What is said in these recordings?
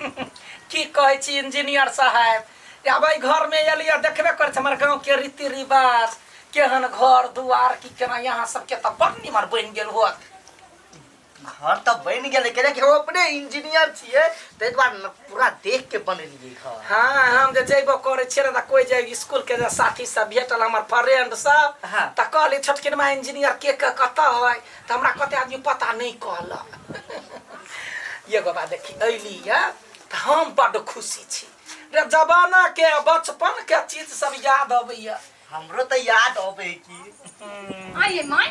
की कहै छी इंजीनियर साहेब, आब एहि घरमे एलियै, देखबे करै छी हमर गाँवके रीति रिवाज केहन, घर दुआर की केना। यहाँ सबके तऽ बड़ निमन बनि गेल होत। घर तऽ बनि गेलै, कियाकि हम अपने इंजीनियर छियै, ताहि दुआरे ने पूरा देख के बनेलियै घर। हाँ, हम जे जैबो करै छियै ने तऽ कोइ जे स्कूल के जे साथी सब भेटल, हमर फ्रेंड सब, तऽ कहली छोटकिनमा इंजीनियर के के कतऽ है, तऽ हमरा कते आदमी पता नहि कहलक। एगो बात देखी, अयली या तऽ हम बड्ड खुशी छी रे, जमाना के बचपन के चीज सब याद अबैया। हमरो तऽ याद अबै की। आइए माय,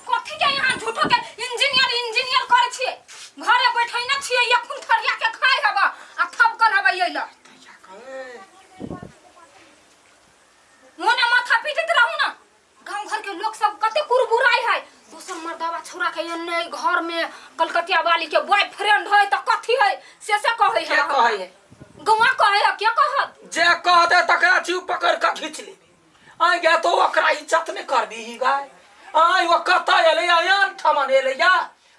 कथी के यहाँ झूठो के इंजीनियर इंजीनियर करे छियै? घरे बैठै न छियै, एखुन थरिया के खाय हबा आ थपकल हबा। अइला मोने माथा पीटैत रहू ना। गांव घर के लोग सब कते कुरबुराई है, दोसर मर्दावा छौरा के एने घर में कलकतिया वाली के बॉयफ्रेंड है त कथी है, से से कहै के है। कहै है? गौवा कहै है, के कहत? जे कहते तकरा जीव पकड़ के खींच लेबी। आइ गे, तो ओकरा इज्जत नहीं करबी गाय? आइ ओ कतऽ एलै? आन ठमन एलै या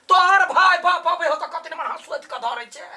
तोहर भाय बाप अबै हो तऽ कते मन हंसुत के धरै छै।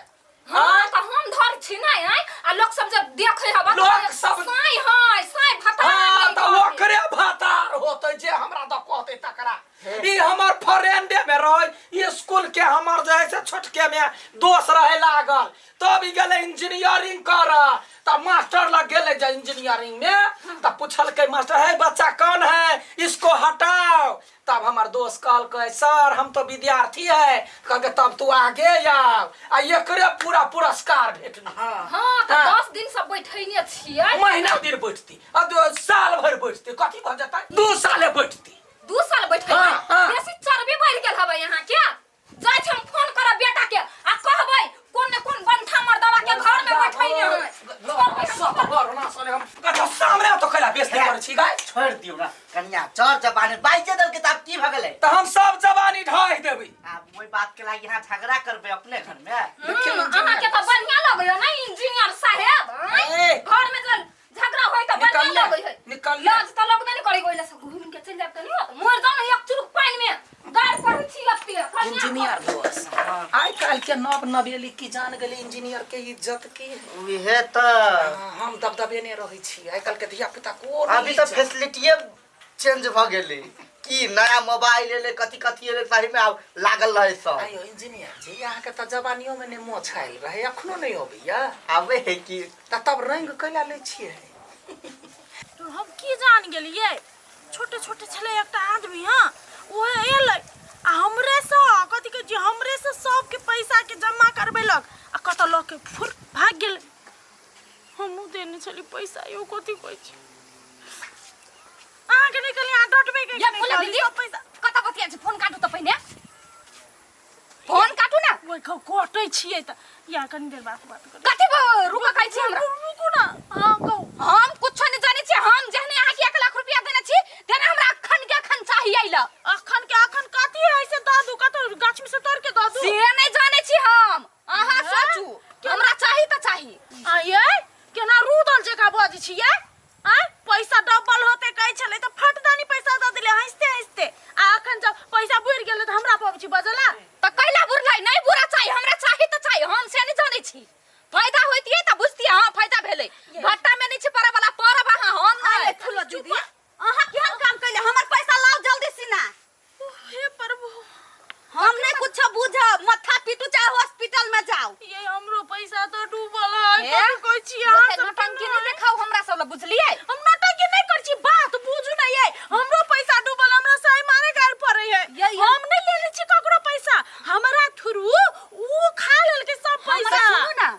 हाँ, तऽ हम धर छी नै आइ, आ लोक सब जब देखै हवा लोक सब- साई है साई भता। हाँ, तऽ ओकरे भतार होतै जे हमरा दऽ कहतै तकरा। ई हमर फ्रेंडे में रहे स्कूल के, हमर जे है से छोटके में दोस्त रहे लागल। तब ई गेलै इंजीनियरिंग करऽ, तब मास्टर लग गेलै जे इंजीनियरिंग में, तब पूछलकै मास्टर, है बच्चा कौन है, इसको हटाओ। तब हमर दोस्त कहलकै, सर हम तो विद्यार्थी है। कहलकै, तब तू आगे आओ। आ एकरे पूरा पुरस्कार भेटल। हाँ, तऽ हाँ। 10 दिन से बैठैने छियै। महीना दिन बैठती आ साल भरि बैठती, कथी भऽ जेतै? 2 साले बैठती। 2 साल बैठे। हाँ, हाँ। बेसी चर्बी बढ़ि गेल हवे यहाँ के। जाइ छी हम, फोन करब बेटा के आ कहबै कोन ने कोन बंठा मर्दवा के घर में बैठैने है। सामने तो कैला बेइज्जती करै छी गाय? छोड़ि दियौ ने कनिया, चर जबानी बाइजे देलकै तऽ आब की भऽ गेलै? तऽ हम सब जवानी ढाहि देबै। आब ओहि बात के लागि यहाँ झगड़ा करबै अपने घर में? देखियौ अहाँ के तऽ बढ़िया लगैया ने इंजीनियर साहेब, आँय? ए। घर में जब झगड़ा होय तऽ बढ़िया निकल ले, लगै है। निकल ले। लाज तऽ लगबे नहि करै। ओइला से घूम के चलि जायब तऽ नहि होत? मरि जाउ ने एक चुरुक पानि में, गाड़ पड़ै छी एते कनिया। इंजीनियर दोस्त, आइ काल्हि के नव नवेली की जान गेलै इंजीनियर के इज्जत की। उहे तऽ। हाँ, हम दबदबेने रहै छी। आइ काल्हि के धिया पुता कोन अभी तऽ इज्जत? फैसिलिटीए चेंज भऽ गेलै की, नया मोबाइल एलै, कथी कथी एलै, सही में आब लागल रहै सब। आइयो इंजीनियर जी, अहाँके तऽ जवानियोमे नहि मोछ आयल रहै, अखनो नहि अबैया। आबै है की। तऽ तब रंग कैला लै छियै? तो हम की जान गेलियै, छोटे छोटे छलै एकटा आदमी। हँ, ओहे एलै आ हमरे से कथी कहै छी, हमरे से सबके पैसाके जमा करबेलक आ कतऽ लऽ के फुर भागि गेलै। हमहूँ देने छली पैसा। यौ, कथी कहै छी अहाँके? नहि कहली अहाँ डटबै के? ये नहि फूला कहली दीदी सब पैसा। कतऽ बतिया छी? फोन काटू तऽ पहिने, फोन काटू ने। ओहि कटै छियै तऽ या कनी देर बाद बात करू। कथी रुक कहै छी हमरा? रुकू ने, हाँ कहू। हम कुछो नहीं जानै छी। हम जेहने अहाँके 1 लाख रुपया देने छी तेने हमरा अखन के अखन चाहिए अइला। अखन के अखन कथी है से दऽ दू? कतौ गाछ में से तोड़ के दऽ दू? से नहीं जानै छी हम, अहाँ सोचू, हमरा चाही तऽ चाही। आ ये केना रूदल जकाँ बजै छियै? आँय, पैसा डबल होते कहै छलै तऽ फटदानी पैसा दऽ देले हँसिते हँसिते, आ अखन जब पैसा बुड़ि गेलै तऽ हमरा पबै छी बजला। तऽ कैला बुरलै? नहीं बुरा चाही हमरा, चाही तऽ चाही। हम से नहीं जानै छी। फायदा होइतियै तऽ बुझतियै, हाँ फायदा भेलै। घाटा में नहीं छी पड़ै वाला, पड़ब अहाँ, हम नहीं। फूलो दीदी, अहाँ केहन काम कैले? हमर पैसा लाओ जल्दी सिना। हे प्रभु। हम नहीं कुछ बुझब, माथा पीटू चाहे हॉस्पिटल में जाओ। ये हमरो पैसा तो डूबल है। हे? कथी कहै छी अहाँ ओते सब? नौटंकी नहीं देखाउ हमरा सब लग, बुझलियै? हम नौटंकी नहीं करै छी, बात बुझू ना। ये हमरो पैसा डूबल, हमरा सही मारे गाड़ पड़े है। हम नहीं लेने छी ककरो पैसा, हमरा थ्रू ऊ खा लेलकै सब हमरा पैसा। सुनू ना,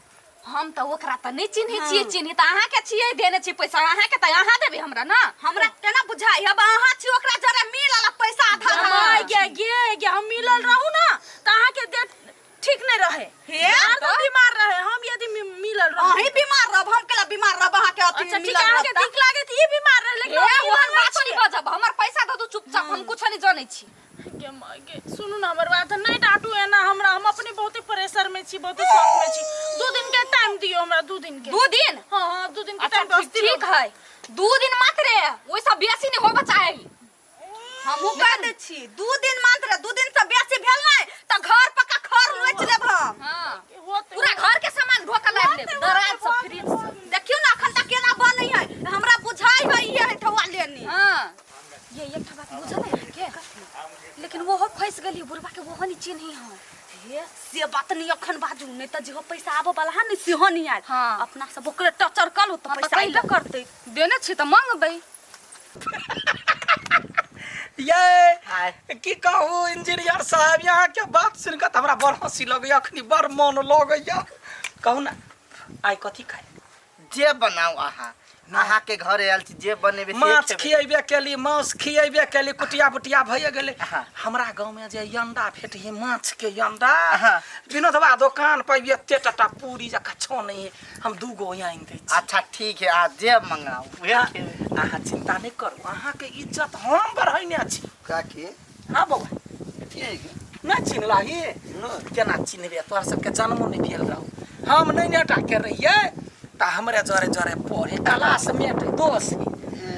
हम तऽ ओकरा तऽ नहि चिन्है छियै, चिन्है तऽ अहाँके छियै। देने छी पैसा अहाँके तऽ अहाँ देबै हमरा ना। हमरा केना बुझाइ अब अहाँ छी ओकरा जरे मिलल आ पैसा आधा आधा। हाँ, गे गे गे, हम मिलल रहू ना तऽ अहाँके देह ठीक नहीं रहे। हे, यार तऽ? बीमार रहे हम यदि मिलल रहू। अहीं बीमार रहब, हम केला बीमार रहब अहाँके अथी अच्छा ठीक मिलल है, अहाँके रहब तऽ? दिक लागे तऽ ई बीमार रहे, लेकिन हे हम ओहन मिलल बात नहि नहीं बजब। हमर पैसा दऽ दू चुपचाप, हम कुछो नहीं जानै छी। गे माय गे, सुनू ना हमर बात, नहीं डांटू एना हमरा। हम अपने बहुते प्रेशर में छी, बहुते शौक में छी। 2 दिन के टाइम दियो हमरा, 2 दिन के। 2 दिन? हाँ हाँ, 2 दिन के अच्छा टाइम। ठीक, ठीक है, 2 दिन मात्र, ओहिसँ बेसी नहीं होबऽ चाही। हमहूँ कह दै छी, 2 दिन मात्र, 2 दिन से बेसी भेल नहि तऽ घर पक्का खर नोचि लेब हम। हाँ, होते पूरा घर के सामान से बात नहीं अखन बाजू नहीं त जेहो पैसा आबो वाला है नहीं सेहो नहीं आयल। हाँ। अपना सब ओकरे टचर कलू त हाँ, तऽ पैसा कैले अइबे करतै। देने छी तऽ मंगबै। ये हाय। की कहू इंजीनियर साहब, यहाँ के बात सुन के तऽ हमरा बड़ हंसी लगैया, अखनी बड़ मन लगैया। कहू ना आइ कथी खाइ? जे बनाउ अहाँ, अहाँ के घर आयल छी, जे बनेबे से माछ खेबै। खिएबे केली, मांस खिएबे केली, कुटिया बुटिया भइए गेलै। हाँ। हमरा गाँव में जे अंडा भेटै माछ के अंडा, हाँ। विनोदवा दोकान पर एते टटा पूरी जकाँ छानै है, हम 2 गो आनि दै छी। अच्छा ठीक है, अहाँ जे मंगाउ उहे खेबै। अहाँ चिंता नहि करू, अहाँके इज्जत हम बढ़ैने छी। काकी। हाँ बौआ। ठीक। नहि चिन्हलही? केना चिन्हबे, तोरा सबके जन्मो नहि भेल रहौ। हम नहि नेटा के रहियै तऽ हमरे जरे जरे पढ़े क्लासमेट दोस्त,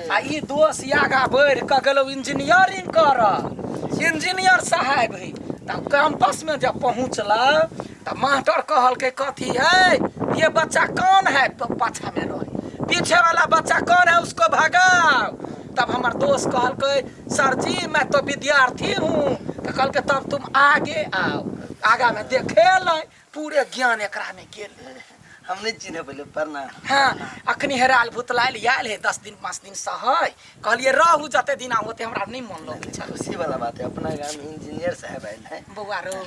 आ ई दोस्त आगा बढ़ि कऽ गेलौ इंजीनियरिंग करऽ, इंजीनियर साहेब है। तब कैंपस में जब पहुँचला तऽ मास्टर कहलकै कथी है ये बच्चा कौन है, तो पाछा में रहे पीछे वाला बच्चा कौन है उसको भगाओ। तब हमर दोस्त कहलकै सर जी मैं तो विद्यार्थी हूँ। तो कहलकै तब तुम आगे आओ। आगा में देखेलै पूरे ज्ञान एकरा में गेल। हम नहीं चिन्ह पहिले, प्रणाम। हाँ, अखनी हेरायल भुतलायल आयल है 10 दिन 5 दिन सहै, कहलिए रहू जते दिन होते, हमरा नहीं मन लगै छल। खुशी वाला बात है, अपना गाँव में इंजीनियर साहब आयल है। बौआ रो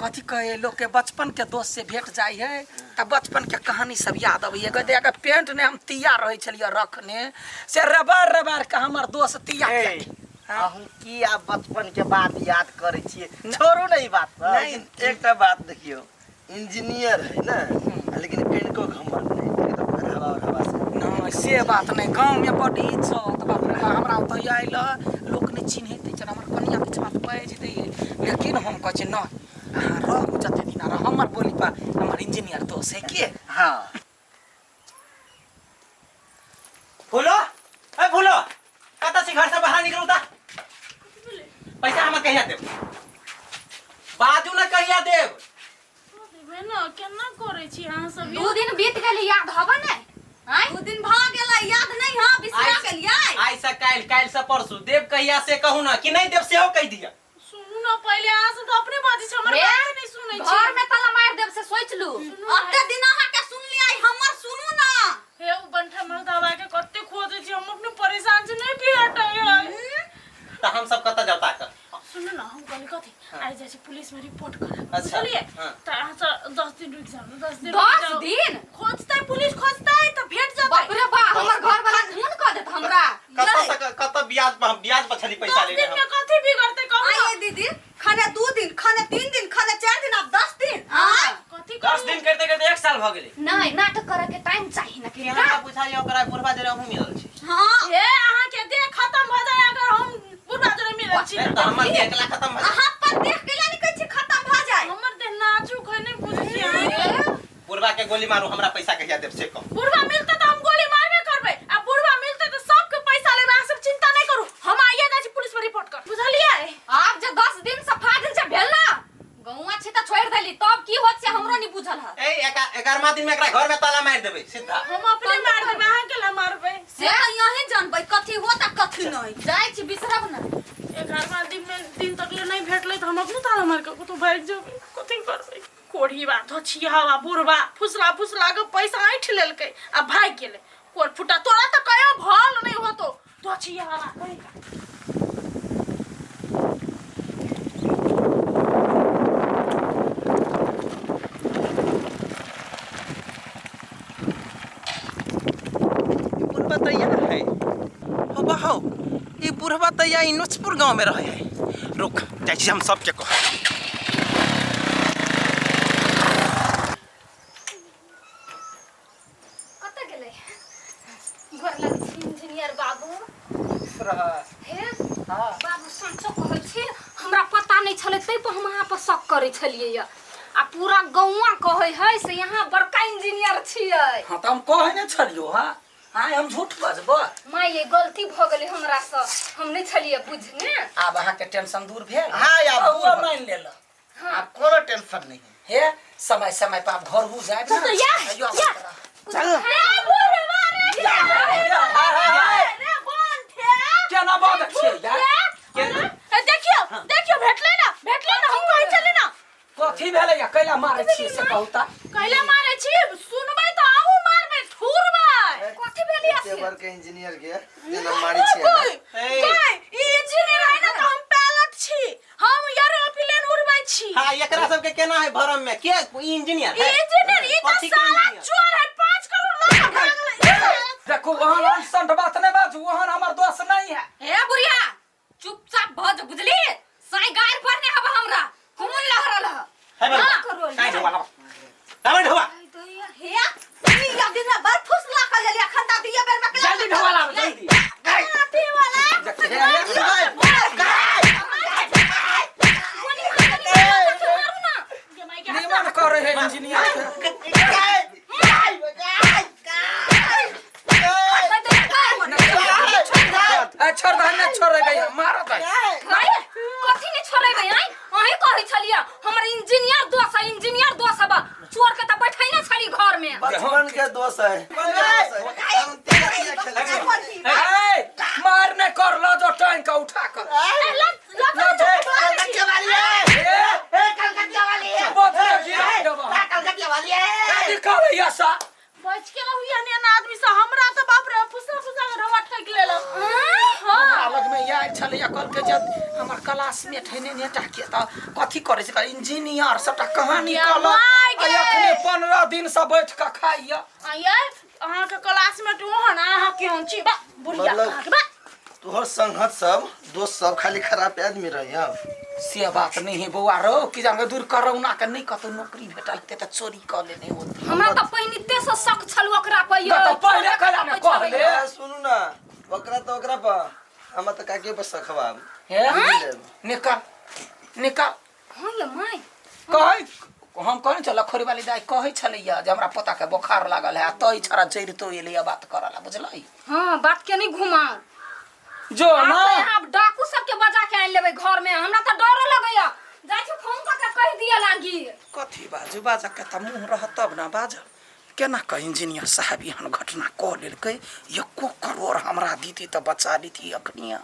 कथी कहे, लोग के बचपन के दोस्त से भेंट जाय है त बचपन के कहानी सब याद अबैया। गदे के पेंट ने हम तिया रहै छलियै रखने, से रबर रबर के हमर दोस्त तिया ए, के। अहूँ की आब बचपन के बात याद करै छियै, छोड़ू ने ई बात सब। लेकिन एकटा बात देखियौ, इंजीनियर है ना, लेकिन कनिको घमंड नहीं, एकदम हवा और हवा से। नहीं से बात नहीं, गाँव में बड इज्जत, बाप रे बाप, हमरा ओतऽ आयल लोक नहीं चिन्हैत छै, हमर कनिया किछु बात बाजि दैए, लेकिन हम कहै छियै नहि अहाँ रहू जते दिन रह, हमर बोली पर हमर इंजीनियर दोस्त है के। हाँ। फूलो, ए फूलो, कतऽ से घर से बाहर निकलू ता? पैसा हमरा कहिया देब? बाजू ना कहिया देब? देबै ना, केना करै छी अहाँ सब? 2 दिन बीत गेल, याद हबे नै? आँय? 2 दिन भ गेलै, याद नहीं हाँ, बिसरा गेलियै। आइ से काल्हि, काल्हि से परसू, देब कहिया से कहू ना कि नहीं देब सेहो कहि दिअ। सुनू ना पहिले, अहाँ सब तऽ अपने बाजै छी, हमर बात नहि सुनै छी। घर में ताला मारि देब से सोच लू। अते दिन अहाँ के सुनलियै, हमर सुनू ना। हे उ बंठा मर्दावा के कते खोजै छी, हम अपने परेशान छी, नहीं भेटै है। तऽ हम सब कतऽ जाउ ताकऽ? सुनू ना, हम कहली कथी, आइ जाइ छी पुलिस में रिपोर्ट करब, अच्छा, बुझलियै? हाँ। तऽ अहाँ सब 10 दिन रुकि जाउ, 10 दिन रुकि 10 जाउ। दिन? खोजतै पुलिस, खोजतै तऽ भेट जेतै। बाप रे बाप, हमर घर वाला खून कऽ देत हमरा। कतऽ से कतऽ ब्याज पर हम ब्याज पर छली पैसा 10 लेने दिन हम। में कथी बिगड़तै कहू ना? आइए दीदी, खाने 2 दिन, खाने 3 दिन, खाने 4 दिन, आब 10 दिन। हाँ। कथी 10 दिन करते करते 1 साल भऽ गेलै। नहीं, नाटक करे के टाइम चाही ना। कि अहाँ बुझाइए ओकरा बुढ़वा जरे अहूँ मिलल छी। हाँ। हे अहाँ के देह खत्म भऽ जाय अगर हम बुढ़वा जरे मिलल छी। तऽ हमर देह एकला खत्म भऽ जाय। अहाँ पर देख के नहीं कहै छी खत्म भऽ जाय। हमर देह नाजुक है, नहीं बुझै छी अहाँ। बुढ़वा के गोली मारू, हमरा पैसा कहिया देब से कहू। बुढ़वा मिलतै तऽ हम गोली मारबे करबै, आ बुढ़वा मिलतै तऽ सबके पैसा लेबै, अहाँ सब चिंता नहीं करू, हम आइए जाइ छी पुलिस पर रिपोर्ट कर, बुझलियै? आब जे 10 दिन से फाजिल से भेल ना, गौआ छी तऽ छोड़ि देली, तब की होत से हमरो नहीं बुझल है। ए 11वां दिन में एकरा घर में ताला मारि देबै सीधा। हम अपने मार देबै, अहाँ केला मारबै? से तऽ यहीं जानबै कथी होत आ कथी नहीं। जाइ छी बिसरब ना। 11वां दिन में दिन तक ले नहीं भेटलै तऽ हम अपने ताला मार के कतौ भागि जेबै, कथी करबै? कोढ़ीबा धोछियावा बुढ़बा फुसला फुसला के पैसा ऐंठ लेलकै आ भागि गेलै। कोर फुटा तोरा तऽ कहियो भल नहीं होतो, धोछियावा कहि। बुढ़बा तैयार है। हो बहो, ई बुढ़बा तैयार इनोचपुर गांव में रहे है। रुक जाइ छी हम सबके कह। कतऽ गेलै? गोर लगै छी इंजीनियर बाबू। हे बाबू, सचो कहै छी, हमरा पता नहीं छलै, तै पर हम अहाँ पर शक करै छलियै य। आ पूरा गौआ कहै है से यहाँ बड़का इंजीनियर छियै। हाँ तऽ हम कहै नहि छलियौ। हाँ आइ हम झूठ बजबो? माय ये गलती भऽ गेलै हमरा से, हम नहीं छलियै बुझने। आब अहाँ के टेंशन दूर भेल? हाँ, आब अहुआ दूर भऽ मानि लेलक। आब कोनो टेंशन नहीं है। हे समय समय पर आप घर हु जाए ना। तो या, अइयो या। चल। रे बुढ़वा रे, रे बंठे। केना बाजै छियै यार? ए देखियो, देखियो भेटलै ना, भेटलै ना, हम कहै छली ना। कथी भेलै कैला मारै छियै से कहू त। कैले मारे छी? सुनबै तऽ अहूँ मारबै, थुरबै। कथी भेलियै एते से? बड़का इंजीनियर के जेना मारै छियै कोई ए। कोई ई इंजीनियर है ना, तऽ हम पायलट छी, हम एरोप्लेन उड़बै छी। हाँ, एकरा सबके केना है भरम में के ई इंजीनियर ई है? इंजीनियर ई तऽ कथी के साला इंजीनियर? चोर है, 5 करोड़ लऽ कऽ भागलै। देखू, ओहन अनसंट बात नहि बाजू, ओहन हमर दोस्त नहीं है। हे बुढ़िया, चुपचाप भऽ जो, बुझली? साई गारि पढ़ने हब हमरा खून लहरल ह। है बड़ हाँ, करो। काहे ढोवा लावा लावा ढोवा। हे, ई अब दिन बड़ फुसला कर लेली, अखन ता दिया बेर में। जल्दी ढोवा लावा, जल्दी। अथी वाला। निमन करे है इंजीनियर के। ए, छोड़ दे, नहि छोड़ेबै, मारऽ दे। कथी नहि छोड़ेबै? आँय, अहीं कहै छलियै हमर इंजीनियर दोस्त है, इंजीनियर दोस्त है बा। चोर के तऽ बैठै ने छली घर में। बचपन के दोस्त है। ए, मार नहि कर, लऽ जो टांग के उठा कर। लऽ जो। ए, बोतल गिरा देबऽ। ए, निकाल सा। बच के रहू एहन आदमी से, हमरा तऽ बाप रे फुसा फुसा के ढोवा ठकि लेलक। हाँ। हमरा लग में आयल छलैया, कहलकै जे हमर क्लासमेट है ने टा के, तऽ कथी करै छै? इंजीनियर, सबटा कहानी या कहलक। माय आ गे। एखने 15 दिन से बैठ कऽ खाइया। आये, अहाँके क्लासमेट ओहन, अहाँ केहन छी बा बुढ़िया? मतलब- अहाँके बा। तोहर संगत सब, दोस्त सब खाली खराब आदमी रही हँ? से बात नहीं है बौआ रो, कि जान दूर करोना के नहीं कतौ नौकरी भेटल हेतै तऽ चोरी कऽ लेने होतै। हमरा तऽ पहिनिते से शक छल ओकरा पर यौ। तऽ पहिले कैला ने कहले? ए, सुनू ना, ओकरा तऽ ओकरा पर, हमरा तऽ काके पर सखबा। हे, निकाल निकाल। हाँ ये माय। कहै हम कहै छल लखोरी वाली दाइ कहै छलैया जे हमरा पोता के बोखार लागल है, आ तै छड़ा जरितो एलैया बात करऽ ला, बुझलै? हाँ, बात के नहीं घुमाओ। जो आब ना। तऽ यहाँ डाकू सबके बजा के आनि लेबै घर में, हमरा तऽ डरो लगैया। जाइ छी, फोन कऽ के कहि दिअ लागी। कथी बाजू? बाजऽ के तऽ मुँह रहत तब ने बाजब। केना कऽ इंजीनियर साहब एहन घटना कऽ लेलकै? 1 करोड़ हमरा दीती तऽ बचा लीती अखनी।